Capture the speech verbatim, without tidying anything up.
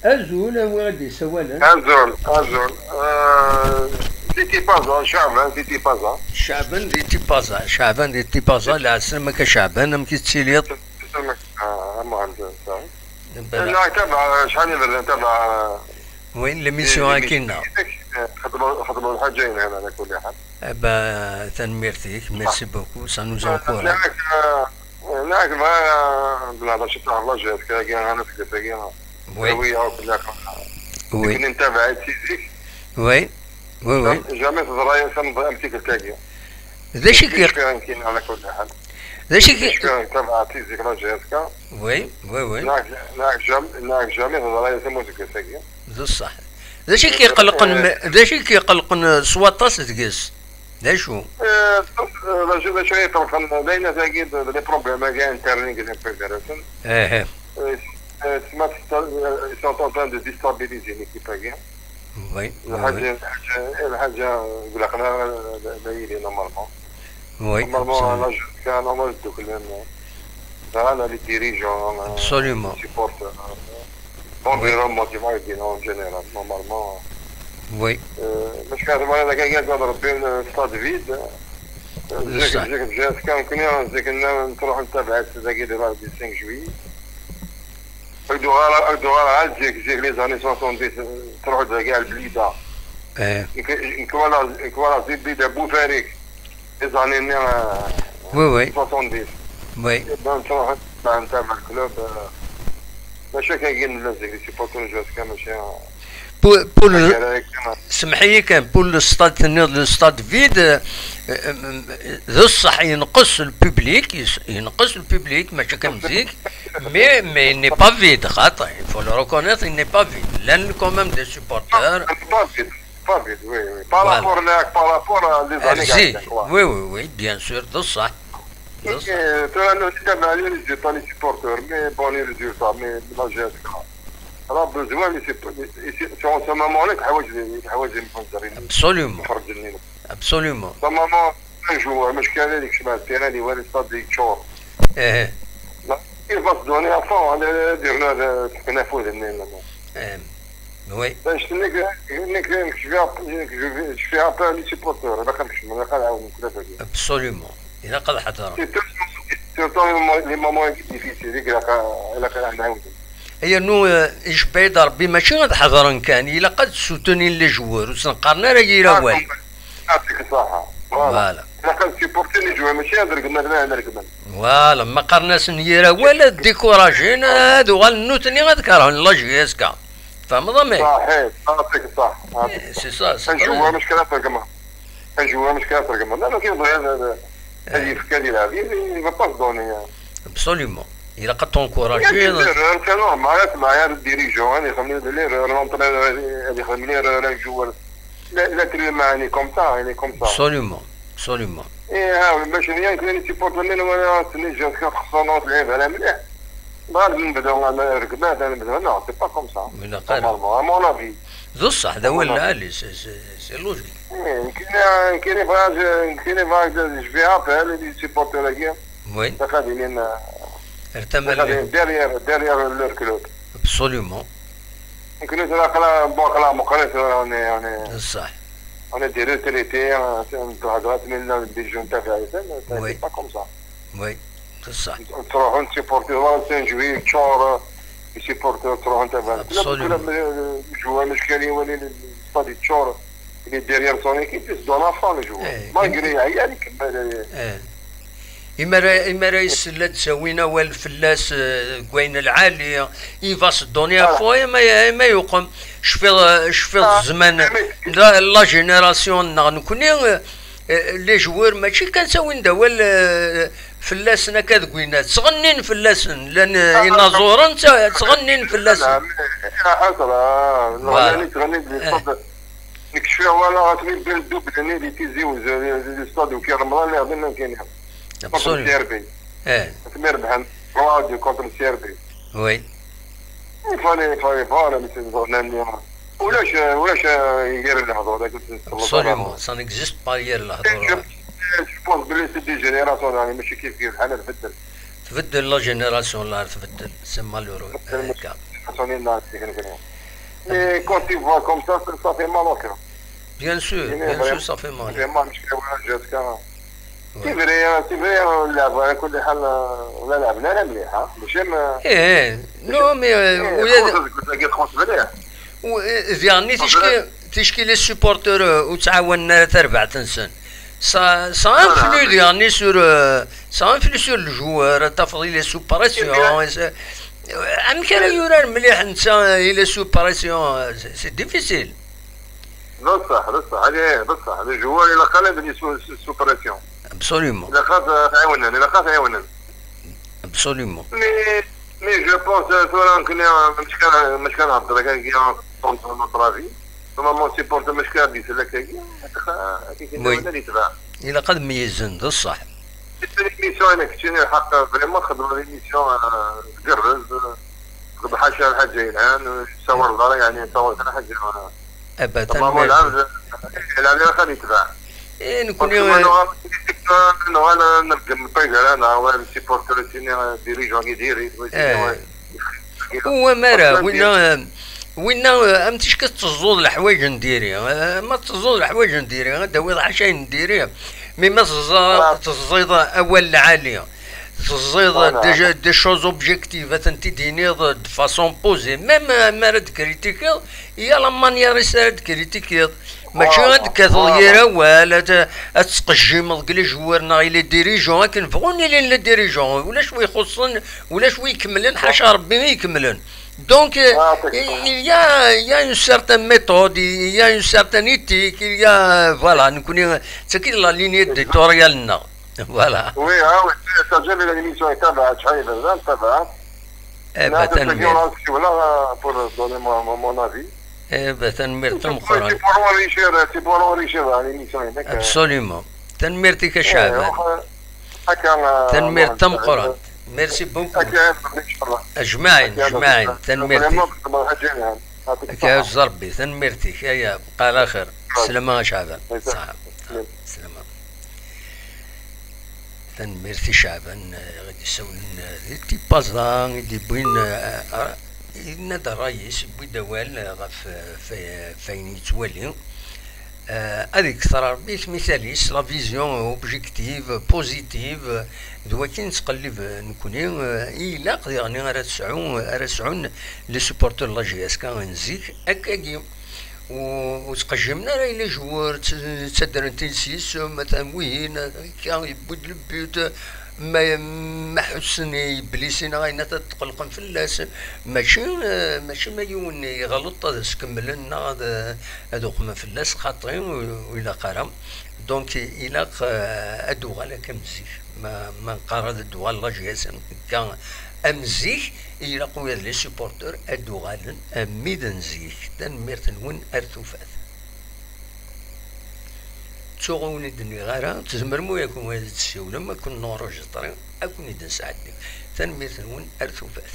Azul, anwa i d-yessawalen? Azul, azul. Euh, di Tipaza, Caɛban di Tipaza. Caɛban di Tipaza, Caɛban di Tipaza, lɛeslama-k a Caɛban, amek i tettiliḍ? Ah, ameɣ-, ntabeɛ, acḥal iberdan ntabeɛ. Oui, l'émission di, di, akkinna. Xedmeɣ, xedmeɣ lḥaǧa-ina, ala kulli ḥal. Eh ben, tanemmirt-ik, merci beaucoup, ça nous encourage. Nekk, eh, nekk bɣiɣ, eh, ad nehder ciṭ ɣef la G S K-agi, ɣer tgest-agi. Oui. Awi-yaɣ akk la. Oui. Nekni ntabaɛ-itt si zik. Oui, oui, oui. Jamais teḍra-yas am, am tikkelt-agi. D acu i k-, kfiɣ nekkin ala kulli ḥal. D acu i k-, kfiɣ ntabaɛ-itt si zik la G S K. Oui, oui, oui. Nekk, nekk jam-, nekk jamais teḍra-yas am useggas-agi. D ṣṣeḥ. D acu i k-iqelqen, eh, d acu i k-iqelqen s waṭas deg-s? D acu? Eh, d acu, d acu i iṭerxen, d ayen tagi, d, d les problèmes-agi internes i yellan gar-asen. Aha. Eh, eh, tma testa-, eh, ils sont en train de déstabiliser l'équipe-agi. Oui, oui, oui. Lḥaǧa, lḥaǧa, lḥaǧa, deg leqnar, d, d aydi, normalement. Oui, normalement, absolument. Là, jusqu'à normalement, dduklen, voilà, les dirigeants, euh, absolument, les supporters, euh, l'environnement, tu vois, en général, normalement. Oui. Euh, mais je pense que, voilà, la gagné dans le stade vide. Euh, c'est ça. J'ai, j'ai, j'ai, quand on connaît, c'est que nous, nous, on travaille, c'est-à-dire de la, du cinq juillet. Ad uɣaleɣ, ad uɣaleɣ ar zik, zik, les années soixante-dix, euh, truḥ-d dagi ar Blida. Eh. Nekk, nekk walaɣ, nekk walaɣ Zi Blida Bufarik, les années-nni, euh, oui, oui, soixante-dix. Oui. Eh ben, truḥ-d, ben, ntabaɛ le club, euh, mačči akka i nella zik, les supporters jusqu'à, mačči, euh, pour, pour le, semmeḥ-iyi kan, pour le stade, tenniḍ le stade vide, euh, euh, d ṣṣeḥ, yenqes le public, yes-, yenqes le public, mačči kan zik, mais, mais il n'est pas vide, xaṭi, il faut le reconnaître, il n'est pas vide. Llan quand même des supporters. Ah, pas vide, pas vide, oui, oui. Voilà. Par rapport à, par rapport à les années, oui, oui, oui, bien sûr, d ṣṣeḥ. D ṣṣeḥ. Eh, tura, nous, c'est un, les résultats, les supporters, mais bon, les résultats, mais la G S K. Alors, besoin, mais c'est, c'est, c'est en ce moment-là, teḥwaǧ, teḥwaǧ les sponsors. Absolument. Absolument. Normalement, un joueur, mačči kan ad ikcem ar terrain, iwala stade yeččur. Eh. Là, il va se donner à fond, ad, ad yernu ad, ad teqqen afud-nni, normalement. Eh. Oui. Bac nekk, nekk, nekk, je vais app-, nekk, je vais, je fais appel à les supporters, ilaq ad kecmen, ilaq ad ɛawnen kra dagi. Absolument. Ilaq ad ḥedṛen. Surtout, surtout les moments, les moments difficiles, ilaq, ilaq ad nɛawden. Yernu, eh, icebba-yi-d Rebbi, mačči ad ḥedṛen kan, ilaq ad soutenir les joueurs, ur sen-qqaren ara yir awal. Yeɛṭik ṣṣeḥḥa. Voilà. Voilà. Ilaq ad supporter les joueurs, mačči ad regmen, ad regmen. Voilà, ma qqaren-asen yir awal, ad décourager, ad uɣalen nutni ad kerhen la G S K. Tfehmeḍ, a mmi? Ṣaḥit, yeɛṭik ṣṣeḥḥa. Eh, c'est ça, c'est vrai. Ajewwar mačči kan ad t-regmeḍ. Ajewwar mačči kan ad t-regmeḍ. La, lakin bɣiɣ ad, ad, ad yefk ad yelɛeb. Il, il va pas se donner, hein. Absolument. Ilaq ad t'encourager. Il y a des erreurs, c'est normal. Ad tebɛeḍ dirigeant, ad yexdem l'erreur, l'entraîneur, ad yexdem l'erreur, ajewwar. L'être humain, il est comme ça, il est comme ça. Absolument, absolument. Eh, ha, bac nekni, nekni supporter-nni, wala, tenna G S K txeṣṣer, neɣ tleɛɛeb ara mliḥ. Bɣiɣ ad nebdu, ah, rregmat, ad nebdu. Non, c'est pas comme ça. Ilaq ara. Normalement, à mon avis. D ṣṣeḥ, d awal lɛali, c'est, c'est, c'est logique. Eh, nekni, nekni bɣiɣ, nekni bɣiɣ, je fais appel, les supporters-agi. Oui. Ilaq ad inin, eh, ar tama, ilaq ad inin derrière, derrière leur club. Absolument. Nekni tura aql-, bon, aql-aɣ meqqrit tura, on est, on est, d ṣṣeḥ, on est des retraités, hein, c'est une, la droite, mais là, des jeunes, t'as fait, c'est, c'est, oui, c'est pas comme ça. Oui, d ṣṣeḥ. Ttruḥun supporter, voilà, c'est un joueur, tččur, euh, les supporters ttruḥun, t'as fait. Absolument. Club, club, euh, joueur, مشكلة، يولي le stade يتشور. Il est derrière son équipe, il se donne à fond, le joueur. Eh, malgré, eh, il y a l'équipe, eh. Imi ara, imi ara isell ad d-awin awal fell-as, eh, deg wayen lɛali, il va se donner à fond, imi, imi yuqem. Cfiɣ, cfiɣ zzman, la, la génération-nneɣ nekni, eh, eh, les joueurs mačči kan ttawin-d awal, eh, fell-asen akka deg winna, ttɣennin fell-asen, llan, eh, inaẓuren, tta-, ttɣennin fell-asen. Voilà. Nekk cfiɣ walaɣ asmi bdan ddubl-nni di Tizi Wezzu, di, di stade Uki Remḍan, lliɣ dinna nekkini. Absolument. Contre C R B. Eh. Asmi rebḥen trois deux contre C R B. Oui. Il fallait, il fallait voir, mais c'est une zone. Ulac, ulac, eh, gar lehdur, akken tettleḍ. Absolument, ça n'existe pas, gar lehdur. Je, je pense que c'est des générations, يعني, ماشي كيف كيف، الحال تبدل. تبدل la génération, là, تبدل. C'est malheureux. تبدل. هكا. La génération, là, c'est كان كان. Mais quand tu vois comme ça, ça, ça fait mal au cœur. Bien sûr, bien sûr, ça fait mal. Vraiment, مشكلة ولا جاتك. C'est vrai, c'est vrai, اللعبة على كل حال، ولا لعبنا لا مليح، ها؟ ماشي ما- ايه، نو، مي، آه، إيه، ولا خرج، قلت لك خرج مليح. و-، آه، يعني تيشكي، تيشكي لي سوبورتور، آه، وتعاوننا تربعت نسن. Ça, ça influe, يعني, sur, euh, ça influe sur le joueur, تفضل les sous pression. Amek ara yurar mliḥ netta, il est sous pression, c'est, c'est difficile. بصح، بصح، هذه هي، بصح، le joueur إلا قال بلي sous, sous, sous pression. Absolument. إلا خاف، آه، عاونن، إلا خاف عاونن. Absolument. Mais, mais je pense, آه، ثورة نكون، آه، مش كان، مش كان هضر، كان كي، آه، contre notre avis. Normalement, supporter مش كان دي سلاك هي. Oui. ولا اللي تبع. إلا قد ميزن، بصح. L'émission هنا كتشيني الحق، vraiment خدمة l'émission، آه، تقرز، آه، بحال شي حاجة الآن، تصور دار، يعني، تصور كان حاجة، آه، أبدا. طبعا، ما هو العام، العام خلي يتباع. إيه، نكون parce que يوم نوغا، نوغا نرجم الطيقة، أنا، هو السيبورتور تيني، ديريجون يديري، إيه. هو مارا، parce que وينا، وينا، أم تشكي تزوض الحوايج نديري، آه، ما تزوض الحوايج نديري، آه، داوي العشاء نديري. Mais ما تزا-، آه. تزيض أول العالي. تزيض des, des choses objectives، ad tent-id-tiniḍ de façon posée. Même, euh, mi ara d-kritikiḍ, il y a la manière-is ara d-kritikiḍ. Mačči ad d-tkatteḍ yir awal, ad, ad tesqejjimeḍ deg les joueurs neɣ i les dirigeants, akken bɣun ilin les dirigeants. Ulac wi ixuṣṣen, ulac wi ikemmlen, ḥaca Rebbi i ikemmlen. Donc, euh, il y a, il y a une certaine méthode, il y a une certaine éthique, il y a, voilà, nekkni, d tagi la ligne éditoriale-nneɣ. Voilà. Oui, ah oui, c'est-à-dire que l'émission est tabac, شحال هذا tabac. Eh ben, tanemmirt. Pour donner mon, mon, mon avis. Eh ben, tanemmirt tameqqrant. C'est pour enrichir, c'est pour enrichir l'émission. Absolument. Tanemmirt-ik a Caɛban. Tanemmirt tameqqrant. Merci beaucoup. Ajmaɛin, ajmaɛin. Tanemmirt-ik. Ad k-iɛuzz Rebbi. Tanemmirt-ik. Aya, bqa ɛla xir. Sslama a Caɛban. Ṣṣeḥa. Sslama. Tanemmirt i Caɛban, eh, i ɣ-d-issawlen, eh, di tipaẓ-a i d-yewwin, eh, eh, yenna-d ṛṛay-is, yewwi-d awal, eh, ɣef, eh, f-, f-, ayen yettwali. Eh, ad ikter Ṛebbi tmital-is, la vision objective, positive, d wakken nettqellib, eh, nekkni, eh, i ilaq diɣen ara tesɛu, ara sɛun les supporters n la J S K n zik, akkagi. Ur, ur ttqejjimen ara i les joueurs, tt-, ttaddren-ten s yisem, atan wihin, akka, yewwi-d le but, ma, ma ḥussen i iblisi neɣ ayen, ad tqellqen fell-as. Mačči, eh, mačči ma yiwen iɣleṭ ad as-kemmlen neɣ ad, ad uqmen fell-as, xaṭi, ur, ur ilaq ara. Donc, ilaq, eh, ad d-uɣal akka am zik. Ma, ma neqqar ad d-uɣal la J S M akka am zik, ilaq ula d les supporters ad d-uɣalen am wid n zik. Tanemmirt-nwen, ar tufat. Ttuɣ ur wen-id-nniɣ ara, tzemrem ur yakun ad d-tessiwlem, ad ken-nunrejistri, ad ken-id-nesɛeddi. Tanemmirt-nwen, ar tufat.